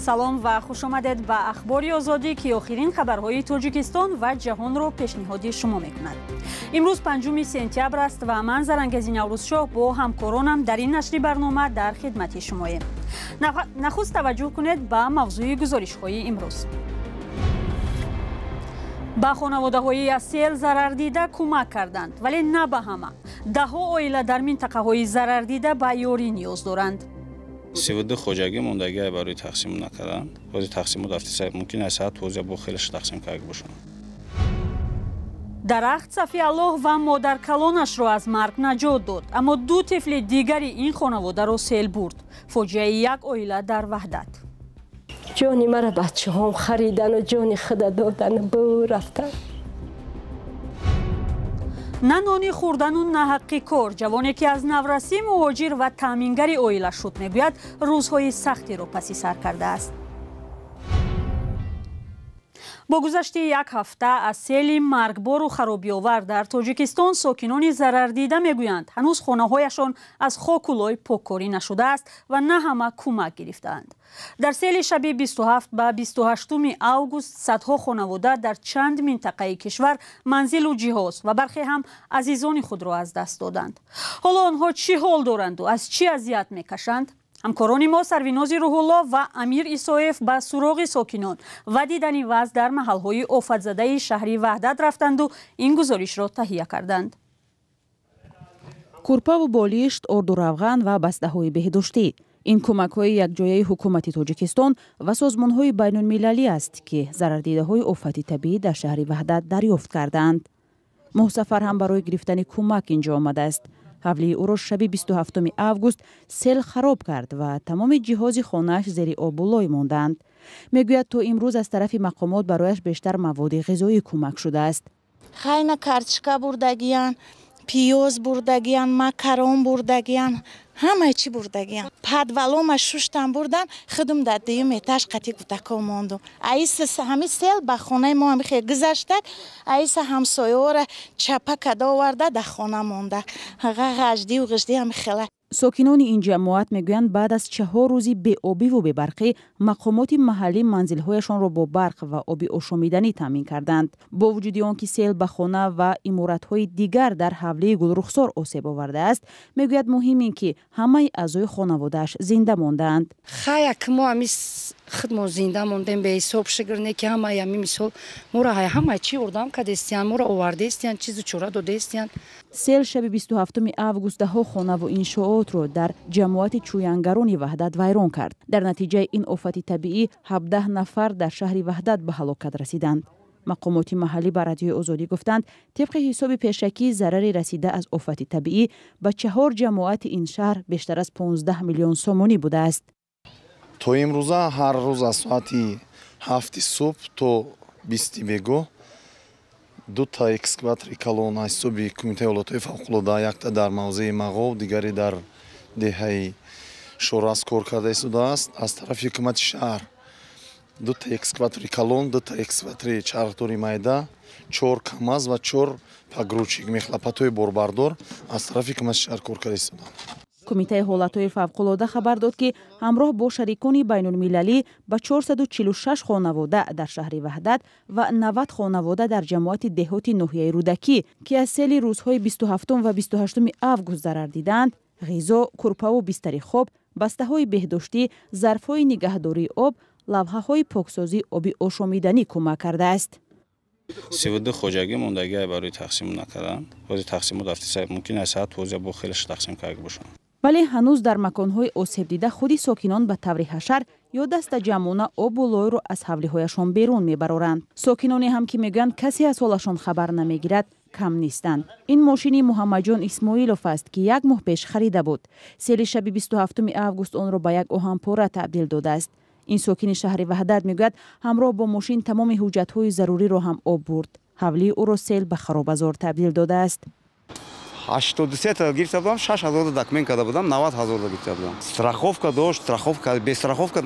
Салом ва хушомадед ба Ахбори Озодӣ, ки охирин хабарҳои Тоҷикистон ва ҷаҳонро пешниҳоди шумо мекунад. Имрӯз 5 сентябр аст ва ман, Зарангези Наврӯзшоҳ, бо ҳамкоронам дар ин нашри барнома дар хидмати шумоем. Нахуст таваҷҷӯҳ кунед ба мавзӯи гузоришҳои имрӯз. Ба хонаводаҳои аз сел зарардида кӯмак карданд, вале на ба ҳама. Даҳҳо оила дар минтақаҳои зарардида ба ёрӣ ниёз доранд. 32 хоҷагӣ мондагиай барои тақсим накарданд. Ҳозир тақсимот рафтиса, мумкин аст саат ҳозир бо хелеш тақсим карда бошанд. Дарахт Сафиаллоҳ ва модаркалонашро аз марг наҷот дод, аммо ду тифли дигари ин хонаводаро сел бурд. Фоҷиаи як оила дар Ваҳдат. Ҷони мара бачаҳом харидану ҷони худа додану бу рафтан. На нони хӯрдану на ҳаққи кор. Ҷавоне, ки аз наврасӣ муҳоҷир ва таъмингари оила шуд, мегӯяд, рӯзҳои сахтиро паси сар кардааст. Бо гузашти як ҳафта аз сели маргбору харобиовар дар Тоҷикистон, сокинони зарардида мегӯянд, ҳанӯз хонаҳояшон аз хоку лой поккорӣ нашудааст ва на ҳама кӯмак гирифтаанд. Дар сели шаби 27 ба 28 август садҳо хонавода дар чанд минтақаи кишвар манзилу ҷиҳоз ва бархе ҳам азизони худро аз даст доданд. Ҳоло онҳо чӣ ҳол доранду аз чӣ азият мекашанд? Ҳамкорони мо Сарвинози Рӯҳулло ва Амир Исоев ба суроғи сокинон ва дидани вазъ дар маҳалҳои офатзадаи шаҳри Ваҳдат рафтанду ин гузоришро таҳия карданд. Курпаву болишт, орду равған ва бастаҳои беҳдоштӣ — ин кӯмакҳои якҷояи ҳукумати Тоҷикистон ва созмонҳои байнулмилалӣ аст, ки зарардидаҳои офати табиӣ дар шаҳри Ваҳдат дарёфт кардаанд. Моҳсафар ҳам барои гирифтани кӯмак инҷо омадааст. Ҳавлии ӯро шаби 27 август сел хароб кард ва тамоми ҷиҳози хонааш зери обу лой мондаанд. Мегӯяд, то имрӯз аз тарафи мақомот барояш бештар маводи ғизоӣ кӯмак шудааст. Хайна, картошка бурдагиян, пиёз бурдагиян, макарон бурдагиян, ҳамаи чӣ бурдагиян. Подвалома шуштан бурдан. Худум дар дуюм этаж қати кӯдако мондум. Аиса ҳами сел ба хонаи мо ҳами хел гузаштак. Аиса ҳамсояҳоро чапа када оварда, дар хона монда. Ғаждиву ғиждӣ ҳами хела. Сокинони ин ҷамоат мегӯянд, баъд аз 4 рӯзи беобиву бебарқӣ мақомоти маҳаллӣ манзилҳояшонро бо барқ ва оби ошомиданӣ таъмин карданд. Бо вуҷуди он ки сел ба хона ва иморатҳои дигар дар ҳавлии Гулрухсор осеб овардааст, мегӯяд, муҳим ин ки ҳамаи аъзои хонаводааш зинда мондаанд. Хая, ки мо ами худмо зинда мондем, беҳисоб шукр. Не ки ҳамаи ами мисол моро ҳамаи чӣ ёрдам кардестиян, моро овардестиян, чизу чора додестиян. Сел шаби 27 август даҳҳо хонаву иншоотро дар ҷамоати Чӯянгарони Ваҳдат вайрон кард. Дар натиҷаи ин офати табиӣ 17 нафар дар шаҳри Ваҳдат ба ҳалокат расиданд. Мақомоти маҳаллӣ ба Радиои Озодӣ гуфтанд, тибқи ҳисоби пешакӣ зарари расида аз офати табиӣ ба чаҳор ҷамоати ин шаҳр бештар аз 15 миллион сомонӣ будааст. То имрӯза ҳар рӯз аз соати 7-и субҳ то 20-и бегоҳ дута экскаватори калон аз ҳисоби Кумитаи ҳолатҳои фавқулода, якта дар мавзеи Мағов, дигаре дар деҳаи Шорас кор карда истодааст. Аз тарафи ҳукумати шаҳр дута экскаватори калон, дута экскаватори чархдори майда, чор КамАЗ ва чор погрузчик, мехлопатҳои борбардор аз тарафи ҳукумати шаҳр кор карда истодаанд. Кумитаи ҳолатҳои фавқулода хабар дод, ки ҳамроҳ бо шарикони байнулмилалӣ ба 446 хонавода дар шаҳри Ваҳдат ва 90 хонавода дар ҷамоати деҳоти ноҳияи Рӯдакӣ, ки аз сели рӯзҳои 27 ва 28 август зарар дидаанд, ғизо, курпаву бистари хоб, бастаҳои беҳдоштӣ, зарфҳои нигаҳдории об, лавҳаҳои поксозии оби ошомиданӣ кӯмак кардааст. 32 хоҷагӣ мондагиай барои тақсим накарданд. Ҳозир тақсимот рафтиса, мумкин аст саат ҳозир бо хелеш тақсим карда бошанд. Вале ҳанӯз дар маконҳои осебдида худи сокинон ба таври ҳашар ё дастаҷамъона обу лойро аз ҳавлиҳояшон берун мебароранд. Сокиноне ҳам, ки мегӯянд, касе аз ҳолашон хабар намегирад, кам нестанд. Ин мошини Муҳаммадҷон Исмоилов аст, ки як моҳ пеш харида буд. Сели шаби 27 август онро ба як оҳанпора табдил додааст. Ин сокини шаҳри Ваҳдат мегӯяд, ҳамроҳ бо мошин тамоми ҳуҷҷатҳои заруриро ҳам об бурд. Ҳавлии ӯро сел ба харобазор табдил додааст. 83-та гирифта будам, 6000 документ карда будам, 90 000 гирифта будам. Страховка дошт, страховка, без страховка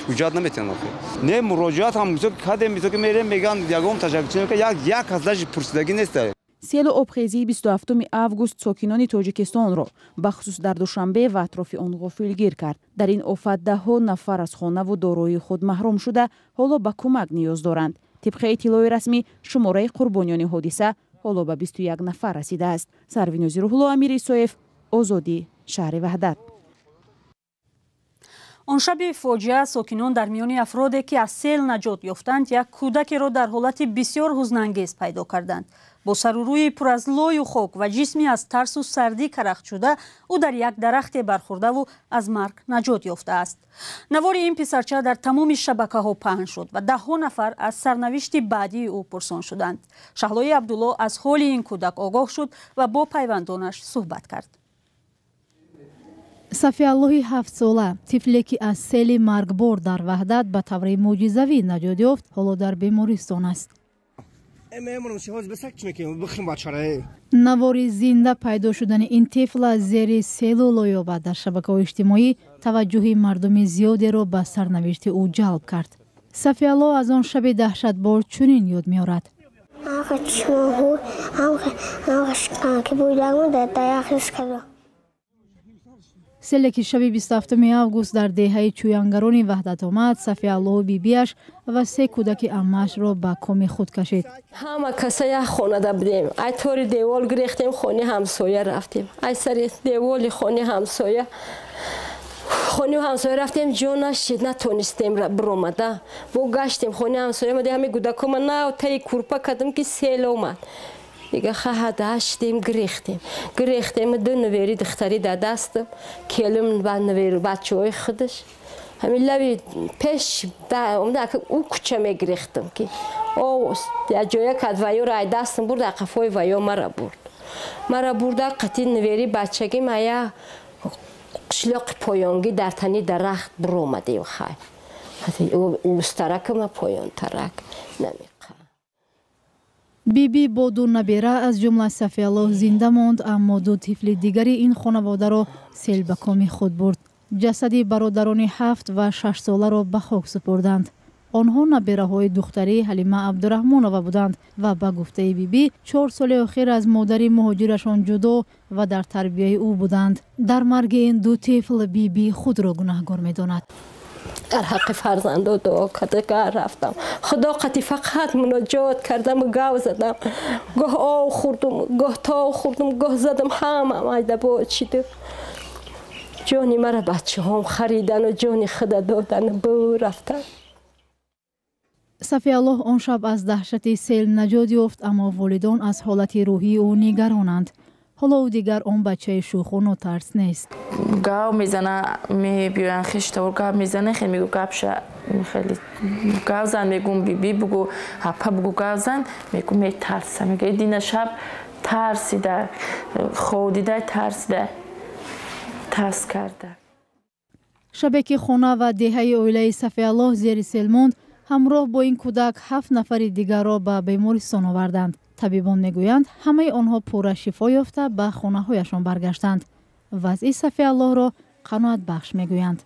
ҳуҷҷат наметиҳанд охи. Не, муроҷиат ҳам кардем, ки мерем, мегӯянд, ягон ташаккур, як як кас даже пурсидагӣ нест. Селу обхезии 27 август сокинони Тоҷикистонро, бахусус дар Душанбе ва атрофи он, ғофилгир кард. Дар ин офат даҳҳо нафар аз хонаву дороии худ маҳрум шуда, ҳоло ба кӯмак ниёз доранд. Тибқи иттилои расмӣ, шумораи қурбониёни ҳодиса ҳоло ба 21 нафар расидааст. Сарвинози Рӯҳулло, Амир Исоев, Озодӣ, шаҳри Ваҳдат. Он шаби фоҷиа сокинон дар миёни афроде, ки аз сел наҷот ёфтанд, як кӯдакеро дар ҳолати бисёр ҳузнангез пайдо карданд. Бо сару рӯи пур аз лою хок ва ҷисми аз тарсу сардӣ карахт шуда, ӯ дар як дарахте бархӯрдаву аз марг наҷот ёфтааст. Навори ин писарча дар тамоми шабакаҳо паҳн шуд ва даҳҳо нафар аз сарнавишти баъдии ӯ пурсон шуданд. Шаҳлои Абдулло аз ҳоли ин кӯдак огоҳ шуд ва бо пайвандонаш суҳбат кард. Сафиаллоҳи 7-сола, тифле ки аз сели маргбор дар Ваҳдат ба таври мӯъҷизавӣ наҷот ёфт, ҳоло дар бемористон аст. Навори зинда пайдо шудани ин тифл аз зери селу лоёба дар шабакаҳои иҷтимоӣ таваҷҷӯҳи мардуми зиёдеро ба сарнавишти ӯ ҷалб кард. Сафиаллоҳ аз он шаби даҳшатбор чунин ёд меорад. Селе ки шаби 27 август дар деҳаи Чӯянгарони Ваҳдат омад, Сафиаллоҳу бибиаш ва се кӯдаки аммаашро ба коми худ кашид. Ҳама каса як хонада будем. Ай тори девол гирехтем, хони ҳамсоя рафтем. Ай сари деволи хони ҳамсоя рафтем, ҷо нашид, натонистем биромада. Бо гаштем хони ҳамсоя омадем, ҳами кӯдакома нав таи курпа кардем, ки сел омад. Дига хаҳадаштем, гирехтем, ду навери духтари дар дастам, келим ба навери бачаҳои худаш. Ҳамин лави пеш ӯ кӯча мегирехтам, ки як ҷоя кад ваёро ай дастам бурд, қафои ваё мара бурд. Мара бурда қати навери бачагим ая қишлоқи поёнгӣ дар тани дарахт биромадем. Хай устаракама поёнтарак намеқа. Биби бо ду набера аз ҷумла Сафиаллоҳ зинда монд, аммо ду тифли дигари ин хонаводаро сел ба коми худ бурд. Ҷасади бародарони 7 ва 6-соларо ба хок супурданд. Онҳо набераҳои духтари Ҳалима Абдураҳмонова буданд ва ба гуфтаи бибӣ 4 соли охир аз модари муҳоҷирашон ҷудо ва дар тарбияи ӯ буданд. Дар марги ин ду тифл бибӣ худро гунаҳгор медонад. Дар ҳаққи фарзандо дуо карда рафтам. Худо қати фақат муноҷот кардам, гав задам. Гоҳ ов хӯрдум, гоҳ тов хӯрдум, гоҳ задам, ҳама майда бочиду. Ҷони мара бачаҳом харидану ҷони худа додану рафтан. Сафиаллоҳ он шаб аз даҳшати сел наҷот ёфт, аммо волидон аз ҳолати рӯҳии ӯ нигаронанд. Ҳоло ӯ дигар он бачаи шӯху нотарс нест. Гав мезана, мебиёян хештавор гав мезана, хеле мегӯ гапша хеле гав зан, мегӯм биби бугу ҳапа бугу гав зан, мегӯ метарса, мегӯ дина шаб тарсида, хов дида тарсида, тарс карда. Шабе ки хона ва деҳаи оилаи Сафиаллоҳ зери сел монд, ҳамроҳ бо ин кӯдак 7 нафари дигарро ба бемористон оварданд. Табибон мегӯянд, ҳамаи онҳо пурра шифо ёфта ба хонаҳояшон баргаштанд. Вазъи Сафиаллоҳро қаноатбахш мегӯянд.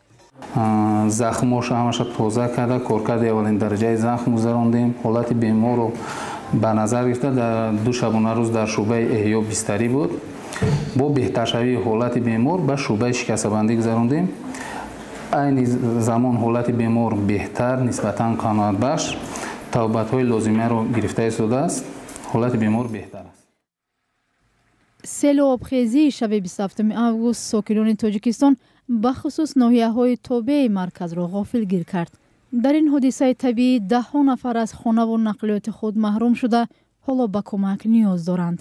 Захмоша ҳамаша тоза карда, коркарди аввалин дараҷаи захм гузарондем. Ҳолати беморро ба назар гирифта дар 2 шабонарӯз дар шӯъбаи эҳё бистарӣ буд. Бо беҳтаршавии ҳолати бемор ба шӯъбаи шикастабандӣ гузарондем. Айни замон ҳолати бемор беҳтар, нисбатан қаноатбахш, тавбатҳои лозимаро гирифта истодааст. Ҳолати бемор беҳтар аст. Селу обхезии шаби 27 август сокинони Тоҷикистон, бахусус ноҳияҳои тобеи марказро ғофилгир кард. Дар ин ҳодисаи табиӣ даҳҳо нафар аз хонаву нақлиёти худ маҳрум шуда, ҳоло ба кӯмак ниёз доранд.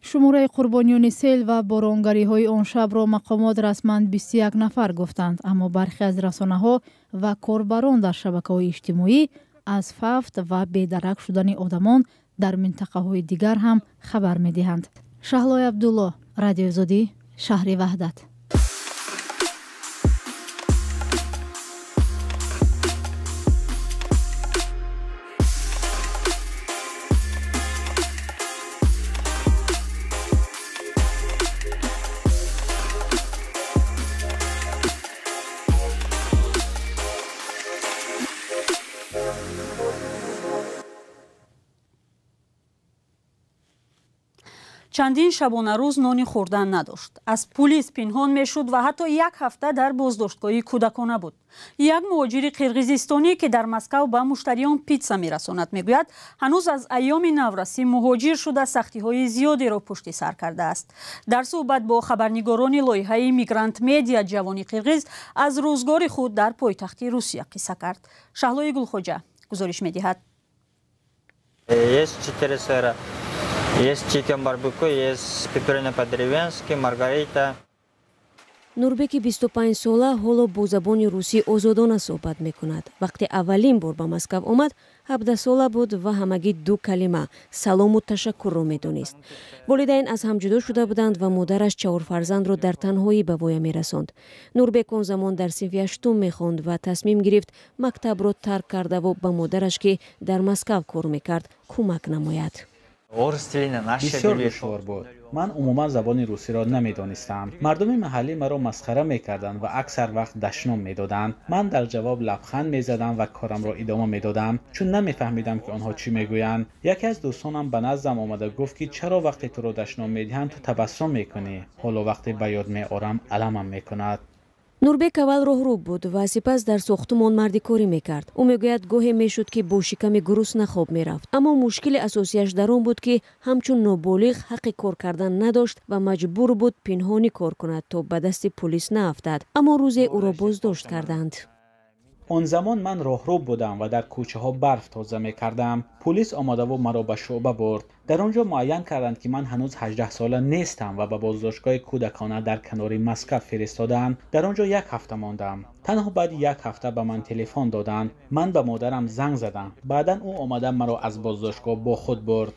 Шумораи қурбониёни сел ва боронгариҳои он шабро мақомот расман 21 нафар гуфтанд, аммо бархе аз расонаҳо ва корбарон дар шабакаҳои иҷтимоӣ аз фавт ва бедарак шудани одамон дар минтақаҳои дигар ҳам хабар медиҳанд. Шаҳлои Абдулло, Радиои Озодӣ, шаҳри Ваҳдат. Чандин шабонарӯз нони хӯрдан надошт. Аз пулис пинҳон мешуд ва ҳатто як ҳафта дар боздоштгоҳи кӯдакона буд. Як муҳоҷири қирғизистонӣ, ки дар Москав ба муштариён питса мерасонад, мегӯяд, ҳанӯз аз айёми наврасӣ муҳоҷир шуда, сахтиҳои зиёдеро пушти сар кардааст. Дар суҳбат бо хабарнигорони лоиҳаи Мигрант Медиа ҷавони қирғиз аз рӯзгори худ дар пойтахти Русия қисса кард. Шаҳлои Гулхоҷа гузориш медиҳад. Есть четыре сыра. Есть чикен барбекю, есть пепперони по-деревенски, маргарита. Нурбеки 25-сола ҳоло бо забони русӣ озодона суҳбат мекунад. Вақте аввалин бор ба Москав омад, 17-сола буд ва ҳамагӣ ду калима, салому ташаккурро медонист. Волидайн аз ҳам ҷудо шуда буданд ва модараш чаҳор фарзандро дар танҳоӣ ба воя мерасонд. Нурбек он замон дар синфи ҳаштум мехонд ва тасмим гирифт мактабро тарк кардаву ба модараш, ки дар Москав кор мекард, кӯмак намояд. Бисёр душвор буд. Ман умуман забони русиро намедонистам. Мардуми маҳаллӣ маро масхара мекарданд ва аксар вақт дашном медоданд. Ман дар ҷавоб лабханд мезадам ва корамро идома медодам, чун намефаҳмидам, ки онҳо чӣ мегӯянд. Яке аз дӯстонам ба наздам омада гуфт, ки чаро вақте туро дашном медиҳанд, ту табассум мекунӣ? Ҳоло вақте ба ёд меорам, аламам мекунад. Нурбек аввал роҳрӯ буд ва сипас дар сохтумон мардикорӣ мекард. Ӯ мегӯяд, гоҳе мешуд, ки бо шиками гурусна хоб мерафт, аммо мушкили асосияш дар он буд, ки ҳамчун ноболиғ ҳаққи кор кардан надошт ва маҷбур буд пинҳонӣ кор кунад, то ба дасти пулис наафтад. Аммо рӯзе ӯро боздошт карданд. Он замон ман роҳрӯ будам ва дар кӯчаҳо барф тоза мекардам. Пулис омадаву маро ба шӯъба бурд. Дар он ҷо муайян карданд, ки ман ҳанӯз 18-сола нестам ва ба боздоштгоҳи кӯдакона дар канори Москав фиристоданд. Дар он ҷо як ҳафта мондам. Танҳо баъди як ҳафта ба ман телефон доданд. Ман ба модарам занг задам. Баъдан ӯ омада маро аз боздоштгоҳ бо худ бурд.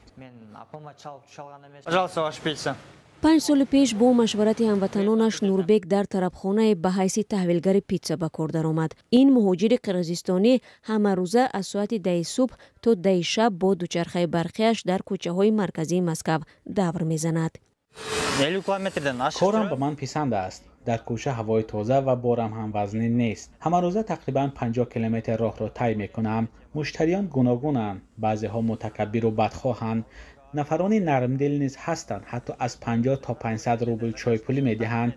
Пожалуйста, ваша пицца. 5 соли пеш бо машварати ҳамватанонаш Нурбек дар тарабхонае ба ҳайси таҳвилгари питса ба кор даромад. Ин муҳоҷири қирғизистонӣ ҳамарӯза аз соати 10-и субҳ то 10-и шаб бо дучархаи барқиаш дар кӯчаҳои марказии Москав давр мезанад. Корам ба ман писанд аст. Дар кӯча ҳавои тоза ва борам ҳам вазнин нест. Ҳамарӯза тақрибан 50 километр роҳро тай мекунам. Муштариён гуногунанд. Баъзеҳо мутакаббиру бадхоҳанд. Нафарони нармдил низ ҳастанд, ҳатто аз 50 то 500 рубл чойпулӣ медиҳанд.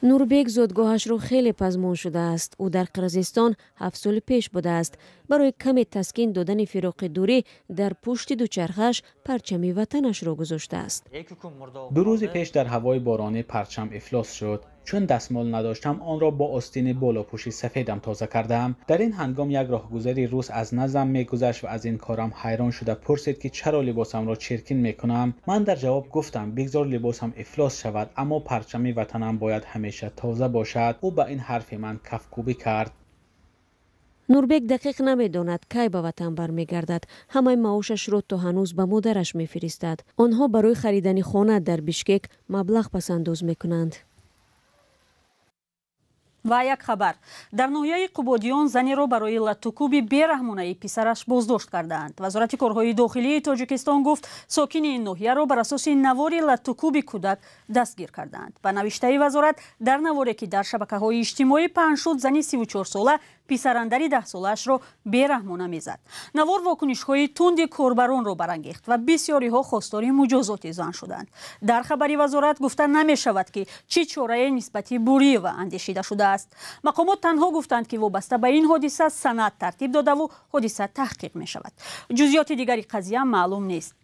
Нурбек зодгоҳашро хеле пазмон шудааст. Ӯ дар Қирғизистон 7 соли пеш будааст. Барои каме таскин додани фироқи дурӣ дар пушти дучархааш парчами ватанашро гузоштааст. 2 рӯзи пеш дар ҳавои боронӣ парчам ифлос шуд. Чун дастмол надоштам, онро бо остини болопӯши сафедам тоза кардам. Дар ин ҳангом як роҳгузари рус аз наздам мегузашт ва аз ин корам ҳайрон шуда пурсид, ки чаро либосамро чиркин мекунам. Ман дар ҷавоб гуфтам, бигзор либосам ифлос шавад, аммо парчами ватанам бояд ҳамеша тоза бошад. Ӯ ба ин ҳарфи ман кафкӯбӣ кард. Нурбек дақиқ намедонад, кай ба ватан бармегардад. Ҳамаи маошашро то ҳанӯз ба модараш мефиристад. Онҳо барои харидани хона дар Бишкек маблағ пасандоз мекунанд. Ва як хабар: дар ноҳияи Қубодиён занеро барои латтукӯби бераҳмонаи писараш боздошт кардаанд. Вазорати корҳои дохилии Тоҷикистон гуфт, сокини ин ноҳияро бар асоси навори латтукӯби кӯдак дастгир кардаанд. Ба навиштаи вазорат, дар наворе, ки дар шабакаҳои иҷтимоӣ паҳн шуд, зани 34-сола писарандари 10-солаашро бераҳмона мезад. Навор вокунишҳои тунди корбаронро барангехт ва бисёриҳо хостори муҷозоти зан шуданд. Дар хабари вазорат гуфта намешавад, ки чӣ чорае нисбати Буриева андешида шудааст. Мақомот танҳо гуфтанд, ки вобаста ба ин ҳодиса санад тартиб додаву ҳодиса таҳқиқ мешавад. Ҷузъиёти дигари қазия маълум нест.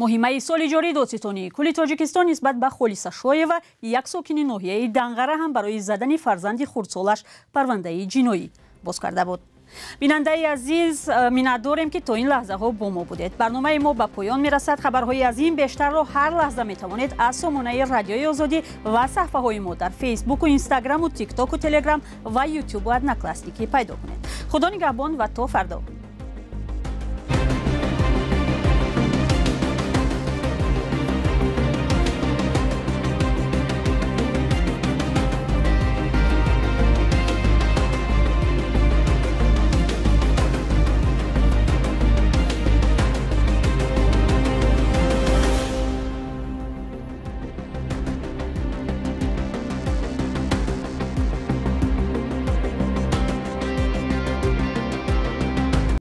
Моҳи майи соли ҷорӣ Додситонии кулли Тоҷикистон нисбат ба Холиса Шоева, як сокини ноҳияи Данғара, ҳам барои задани фарзанди хурдсолаш парвандаи ҷиноӣ боз карда буд. Бинандаи азиз, миннатдорем, ки то ин лаҳзаҳо бо мо будед. Барномаи мо ба поён мерасад. Хабарҳои аз ин бештарро ҳар лаҳза метавонед аз сомонаи Радиои Озодӣ ва саҳфаҳои мо дар Фейсбуку, Инстаграму, Тиктоку, Телеграм ва Ютубу Одноклассники пайдо кунед. Худо нигаҳбон ва то фардо.